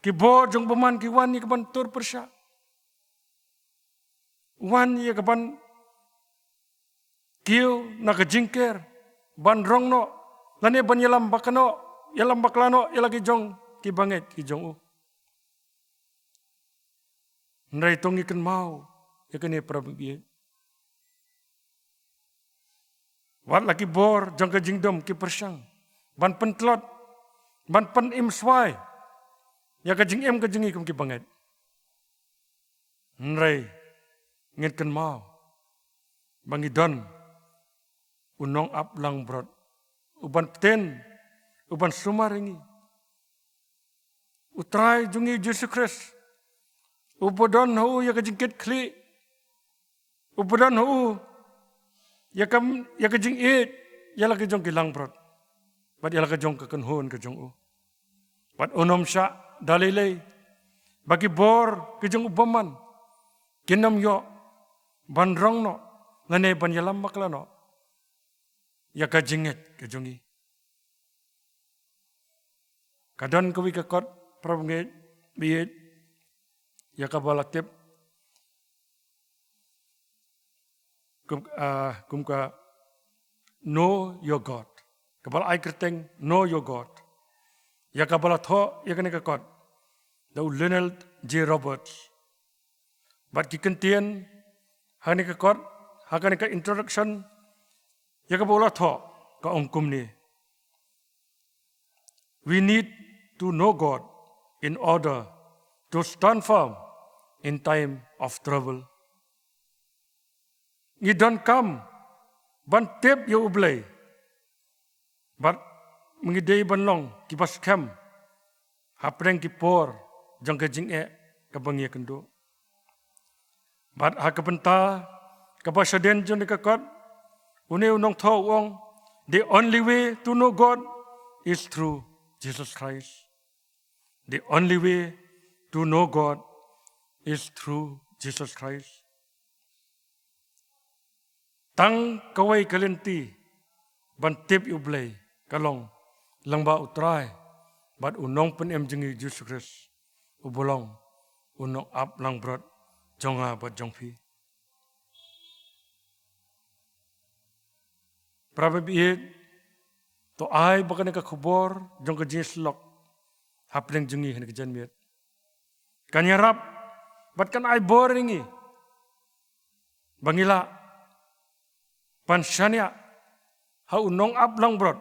ki bor jong u bymman ki wan ïa ka ban tur pyrshah, wan ïa ka ban kiew na ka jingker, ban rong noh lane ban ïalam bakla noh, ïalam bakla noh ïa la ki jong ki bangeit ki jong u. Hynrei to ngi kynmaw ïa kane, para bangeit. Wat la ki bor jong ka jingdum ki pyrshang ban pyntlot, ban pynim swai ïa ka jingim ka jong ngi kum ki bangeit, hynrei ngin kynmaw ba ngi don u nongap langbrot uban bteng, uban sumar ïa ngi, U Trai jong ngi Jisu Khrist, uba don ha u ïa ka jingkitkhlieh, uba don ha u ïa ka, ïa ka jingïeit ïa la ka jong ki langbrot bad ïa la ka jong ka kynhun ka jong u. Bad un ym shah da lei lei ba ki bor ki jong u bymman kin ym ïoh ban rong noh lane ban ïalam bakla noh ïa ka jingngeit ka jong ngi. Ka don kawei ka kot, para bangeit, baieit, ïa kaba la tip kum, ah, kum ka Know Your God, kaba la ai kyrteng Know Your God, ïa kaba la thoh ïa kane ka kot da u Leonard J Roberts. Bad ki kyntien ha kane ka kot, ha kane ka introduction ïa kaba u la thoh, ka ong kumne: "We need to know God in order to stand firm in time of trouble." Ngi donkam ban tip ïa U Blei bad ngi dei ban long kiba skhem hapdeng ki por jong ka jingeh kaba ngi ïakynduh. Bad ha ka bynta kaba shadien jong ka kot, une u nongthoh u ong, "The only way to know God is through Jesus Christ." The only way to know God is through Jesus Christ. Tang kawei ka lynti ban tip ïa u Blei ka long lyngba u Trai bad u Nongpynim jong ngi Jisu Khrist, uba long u nongap langbrot jong nga bad jong phi. Para bangeit, to ai ba kane ka khubor jong ka jingïasyllok hapdeng jong ngi ha kane ka janmiet kan ïarap bad kan ai bor ïa ngi ba ngin lah ban shaniah ha u nongap langbrot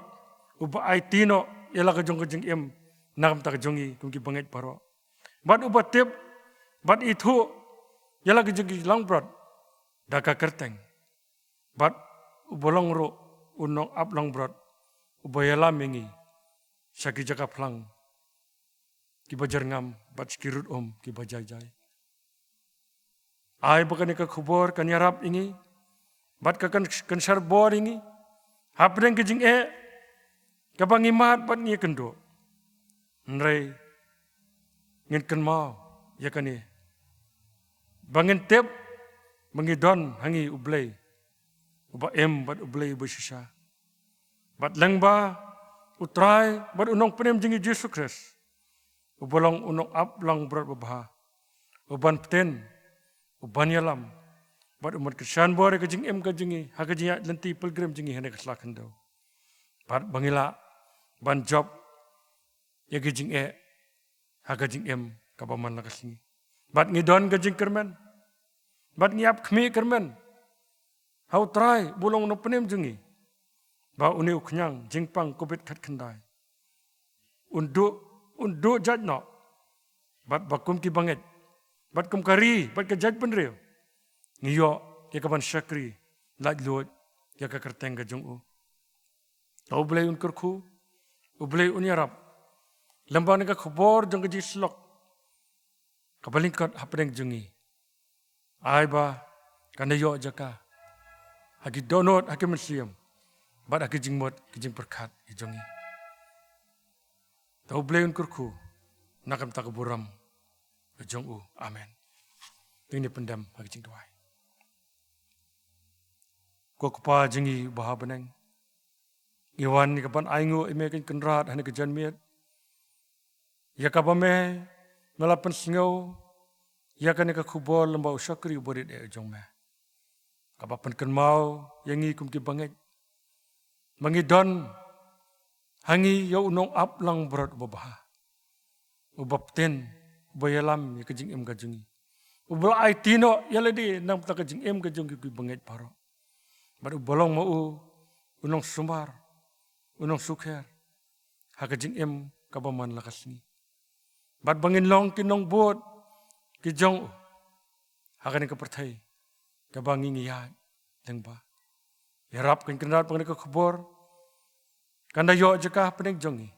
uba aiti noh ïa la ka jong ka jingim na ka bynta ka jong ngi kum ki bangeit baroh, bad uba tip bad ithuh ïa la ka jong ka langbrot da ka kyrteng, bad uba long ruh u nongap langbrot uba ïalam ïa ngi sha ki jaka phlang kiba jyrngam bad sha ki rud um kiba jai jai. Ai ba kane ka khubor kan ïarap ïa ngi bad ka kan, kan shah bor ïa ngi hapdeng ka jingeh kaba ngi mad bad ngi kynduh. Hynrei ngin kynmaw ïa kane, ba ngin tip ba ngi don ha ngi u Blei uba im bad u Blei uba shisha, bad lyngba u Trai bad u Nongpynim jong ngi Jisu Khrist, uba long u nongap langbrot babha, uban btin, uban ïalam bad uban kyrshan bor ïa ka jingim ka jong ngi ha ka jingïaid lynti pilgrim jong ngi ha kane ka sla khyndew, bad ba ngin lah ban jop ïa ka jingeh ha ka jingim kaba man la ka sngi. Bad ngi don ka jingkyrmen, bad ngi ap khmih kyrmen ha u Trai uba long u Nongpynim jong ngi, ba une u khñiang jingpang covid khatkhyndai un duh, un duh jait noh, bad ba kum ki bangeit bad kum ka ri bad ka jaitbynriew ngi ïoh ïa kaban shakri laitluid ïa ka kyrteng ka jong u. To u Blei un kyrkhu, u Blei un ïarap lyngba kane ka khubor jong ka jingïasyllok kaba lyngkot hapdeng jong ngi. Ai ba kan da ïoh jaka ha ki dohnud, ha ki mynsiem bad ha ki jingmut ki jingpyrkhat ki jong ngi. To u Blei un kyrkhu na ka bynta ka burom ka jong u. Amen. To ngin ïa pyndem ha ka jingduwai. Ko Kpa jong ngi uba ha bneng, ngi wan ïa kaban ainguh ïa me ko Kynrad ha kane ka janmiet ïa kaba me, me la pynsngew ïa kane ka khubor lyngba u shakri uba rit eh jong me, kaba pynkynmaw ïa ngi kum ki bangeit ba ngi don ha ngi ïa u nongap langbrot uba bha, uba btin, uba ïalam ïa ka jingim ka jong ngi, uba la aiti noh ïa lade na ka bynta ka jingim ka jong ngi ki bangeit baroh, bad uba long ma u u nongsumar, u nongsukher ha ka jingim kaba man la ka sngi, bad ba ngin long ki nongbud ki jong u ha kane ka pyrthei kaba ngi ngi ïaid lyngba. Ïarap ko Kynrad ba kane ka khubor kan da ïoh jaka hapdeng jong ngi,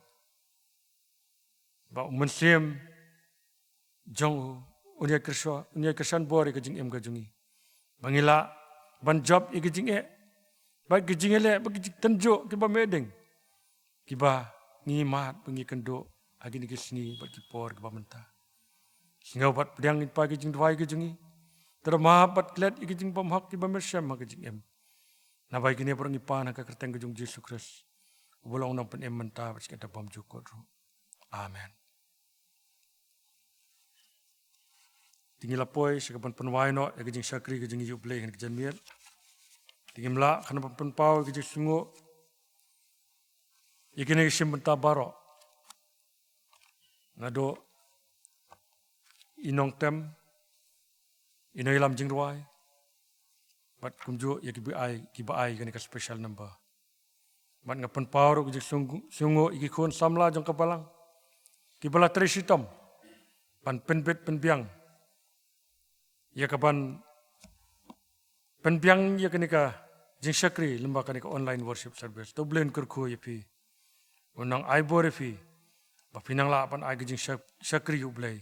ba u Mynsiem jong u un ïa kyrshan, un ïa kyrshan bor ïa ka jingim ka jong ngi, ba ngi lah ban jop ïa ka jingeh bad ka jingeh leh bad ka jingtynjuh kiba meh ding kiba ngi mad bad ngi kynduh ha kine ki sngi bad ki por kiba mynta. Sngew bad pdiang ïa ki jingduwai ki jong ngi. Tyrwa bad klet ïa ki jingbymhok kiba mynsiem ha ka jingim. Naba ïa kine baroh ngi pan ha ka kyrteng ka jong u Jisu Khrist, uba long u Nongpynim mynta bad shakhmat bymjukut ruh. Amen. Te ngi la poi sha kaban pynwai noh ïa ka jingshakri ka jong ngi ïa u Blei ha kane ka janmiet. Te ngim lah khnang ban pynpaw ïa ka jingsngewnguh ïa kine ki shimbynta baroh, naduh i nongtem, i nongïalam jingrwai, bad kumjuh ïa kiba ai, kiba ai kane ka special number. Bad nga pynpaw ruh ka jingsngewnguh ïa ki khun samla jong ka balang kiba la trei shitom ban pynbit pynbiang ïa kaban pynbiang ïa kane ka jingshakri lyngba kane ka online worship service. To u Blei un kyrkhu ïa phi, un nang ai bor ïa phi ba phin nang lah ban ai ka jingshak-, shakri ïa u Blei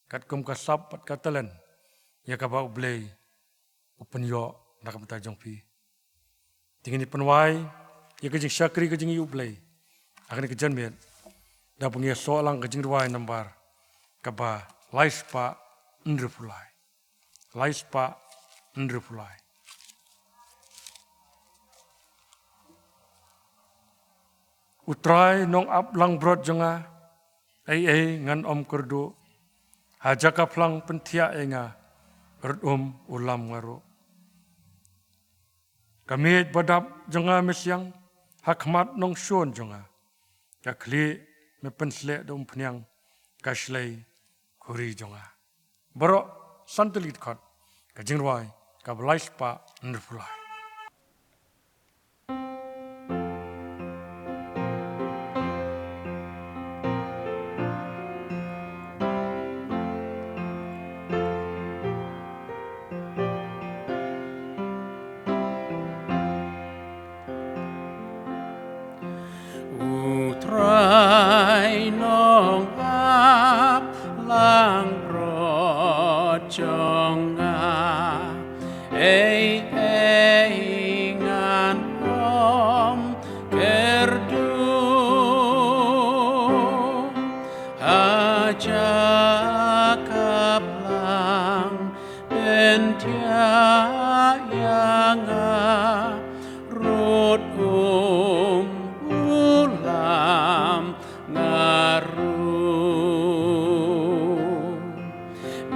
katkum ka sap bad ka talent ïa kaba u Blei u pynïoh na ka bynta jong phi. Te ngin ïa pynwai ïa ka jingshakri ka jong ngi ïa U Blei ha kane ka janmiet da ba ngi ïa soh lang ka jingrwai nambar kaba lai spah hynriewphew lai. Lai spah hynriewphew lai. U Trai, nongap langbrot jong nga, ei ei ngan ym kyrduh. Ha jaka phlang pynthiah ïa nga, ruh um u lam nga ruh. Ka miej ba dap jong nga me siang ha khmat nongshun jong nga. Ka khlieh me pynsleh da umphniang, ka shlei khuri jong nga. Baroh san tylli ki dkhot, ka jingrwai kaba lai spah hynriewphew lai. U Trai, nongap langbrot jong nga, ei ei ngan ym kyrduh. Ha jaka phlang pynthiah ïa nga, ruh um u lam nga ruh.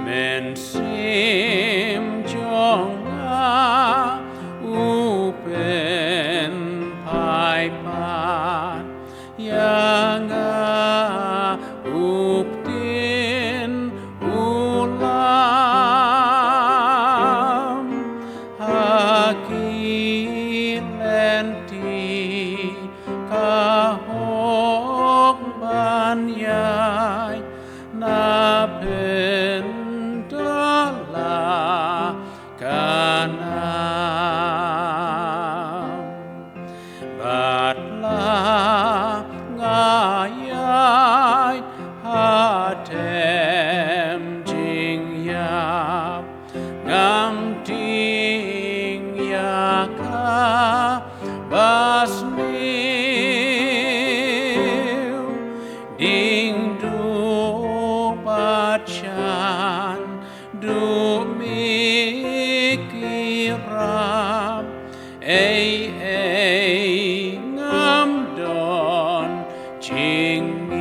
Mynsiem jong nga u pynphai pat ïa nga, u pyntin u lam ha ki lynti, ka hok ban ïaid na bynta la ka nam. Bad la nga ïaid ha tem jingïap, ngam tieng ïa kaba sniew. Ding duh bad shan duh me ki rap, ei ei ngam don jingmih.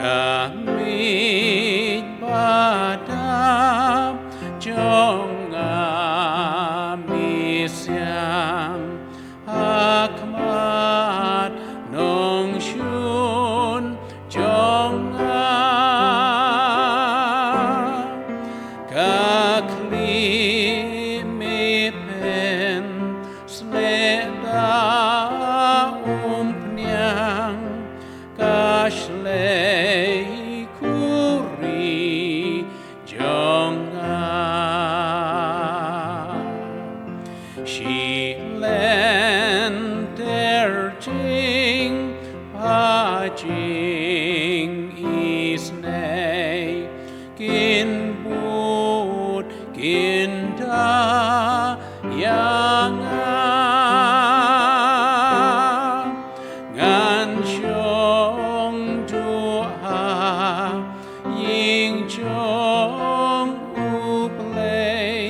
Ka miej ba dap jong nga me siang ha khmat nongshun jong nga. Ka khlieh me pynsleh da umphniang, ka shlei khuri jong nga. Shi lynter jingpha jingisynei kin bud kin da ïa nga. Ngan shong duh ha ïing jong U Blei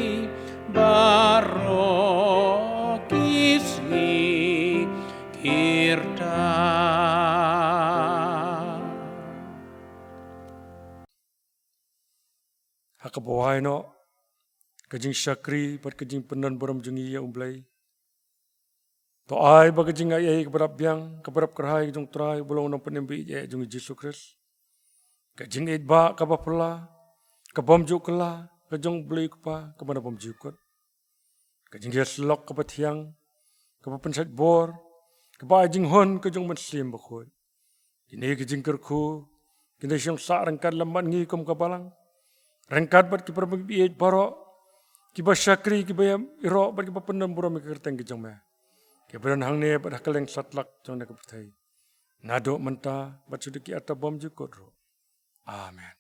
baroh ki sngi ki rta. Ha kaba wai noh ka jingshakri bad ka jingpyndonburom jong ngi ïa U Blei, to ai ba ka jingaiei kaba dap biang, kaba dap kyrhai ka jong U Trai uba long u Nongpynim ba ïeit jong ngi Jisu Khrist, ka jingïeit ba kaba phylla, ka bymjuh kylla ka jong U Blei U Kpa kaba na bymjukut, ka jingïasyllok kaba thiang, kaba pynshait bor, kaba ai jinghun ka jong U Mynsiem Bakhuid. Kine ki jingkyrkhu kin da shong sah ryngkat lem bad ngi kum ka balang, ryngkat bad ki parabangeit baroh, kiba shakri, kiba ïaroh bad kiba pyndonburom ïa ka kyrteng ka jong me, kiba don hangne bad ha kylleng satlak jong kane ka pyrthei, naduh mynta bad shaduh ki arta bymjukut ruh. Amen.